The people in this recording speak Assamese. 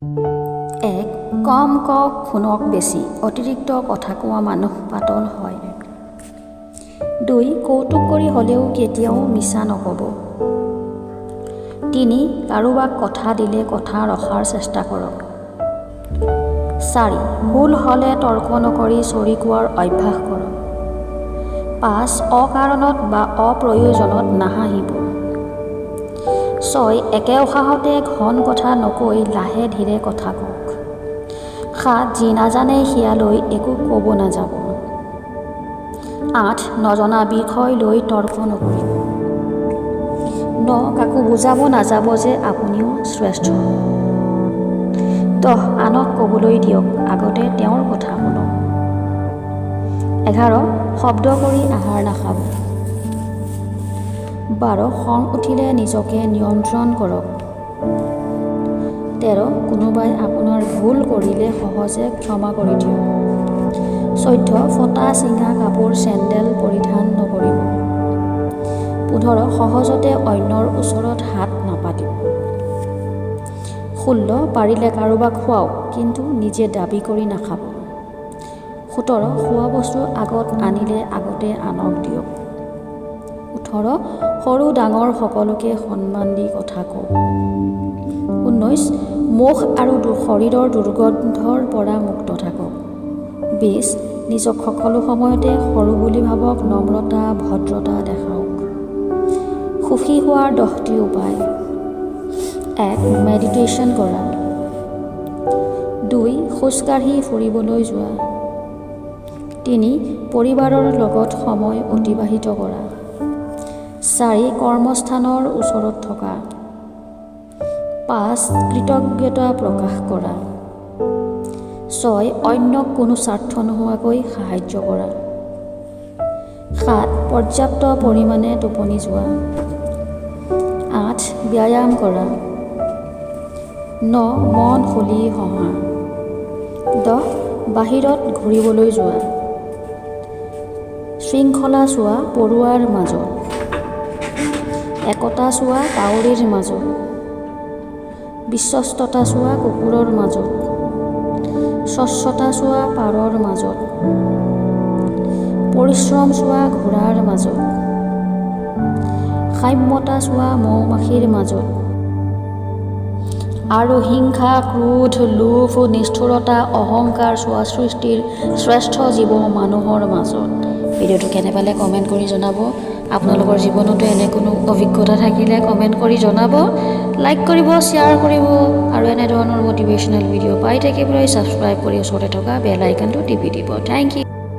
এক, কম কওক, শুনক বেছি। অতিৰিক্ত কথা কোৱা মানুহ পাতল হয়। দুই, কৌতুক কৰি হ'লেও কেতিয়াও মিছা নক'ব। তিনি, কাৰোবাক কথা দিলে কথা ৰখাৰ চেষ্টা কৰক। চাৰি, ভুল হ'লে তৰ্ক নকৰি চৰি কোৱাৰ অভ্যাস কৰক। পাঁচ, অকাৰণত বা অপ্ৰয়োজনত নাহাঁহিব। ছয়, একে উশাহতে ঘন কথা নকৈ লাহে ধীৰে কথা কওক। সাত, যি নাজানে সেয়ালৈ একো ক'ব নাযাব। আঠ, নজনা বিষয় লৈ তৰ্ক নকৰিব। ন, কাকো বুজাব নাযাব যে আপুনিও শ্ৰেষ্ঠ। 10, আনক ক'বলৈ দিয়ক, আগতে তেওঁৰ কথা শুনক। 11, শব্দ কৰি আহাৰ নাখাব। 12, খং উঠিলে নিজকে নিয়ন্ত্ৰণ কৰক। 13, কোনোবাই আপোনাৰ ভুল কৰিলে সহজে ক্ষমা কৰি দিয়ক। 14, ফটা চিঙা কাপোৰ, চেণ্ডেল পৰিধান নকৰিব। 15, সহজতে অন্যৰ ওচৰত হাত নাপাতিব। 16, পাৰিলে কাৰোবাক খুৱাওক, কিন্তু নিজে দাবী কৰি নাখাব। 17, খোৱা বস্তু আগত আনিলে আগতে আনক দিয়ক। 18, সৰু ডাঙৰ সকলোকে সন্মান দি কথা কওক। 19, মুখ আৰু শৰীৰৰ দুৰ্গন্ধৰ পৰা মুক্ত থাকক। 20, নিজক সকলো সময়তে সৰু বুলি ভাবক, নম্ৰতা ভদ্ৰতা দেখাওক। সুখী হোৱাৰ 10টি উপায়। এক, মেডিটেশ্যন কৰা। দুই, খোজকাঢ়ি ফুৰিবলৈ যোৱা। তিনি, পৰিবাৰৰ লগত সময় অতিবাহিত কৰা। চাৰি, কৰ্মস্থানৰ ওচৰত থকা। পাঁচ, কৃতজ্ঞতা প্ৰকাশ কৰা। ছয়, অন্যক কোনো স্বাৰ্থ নোহোৱাকৈ সাহায্য কৰা। সাত, পৰ্যাপ্ত পৰিমাণে টোপনি যোৱা। আঠ, ব্যায়াম কৰা। ন, মন খুলি হঁহা। 10, বাহিৰত ঘূৰিবলৈ যোৱা। শৃংখলা চোৱা পৰুৱাৰ মাজত, একতা চোৱা কাউৰীৰ মাজত, বিশ্বস্ততা চোৱা কুকুৰৰ মাজত, স্বচ্ছতা চোৱা পাৰৰ মাজত, পৰিশ্ৰম চোৱা ঘোঁৰাৰ মাজত, সাম্যতা চোৱা মৌ মাখিৰ মাজত আৰু হিংসা, ক্ৰোধ, লোভ, নিষ্ঠুৰতা, অহংকাৰ চোৱা সৃষ্টিৰ শ্ৰেষ্ঠ জীৱ মানুহৰ মাজত। ভিডিঅ'টো কেনে পালে কমেণ্ট কৰি জনাব। আপোনালোকৰ জীৱনতো এনে কোনো অভিজ্ঞতা থাকিলে কমেণ্ট কৰি জনাব। লাইক কৰিব, শ্বেয়াৰ কৰিব আৰু এনেধৰণৰ মটিভেশ্যনেল ভিডিঅ' পাই থাকিবলৈ ছাবস্ক্ৰাইব কৰি ওচৰতে থকা বেল আইকনটো টিপি দিব। Thank you.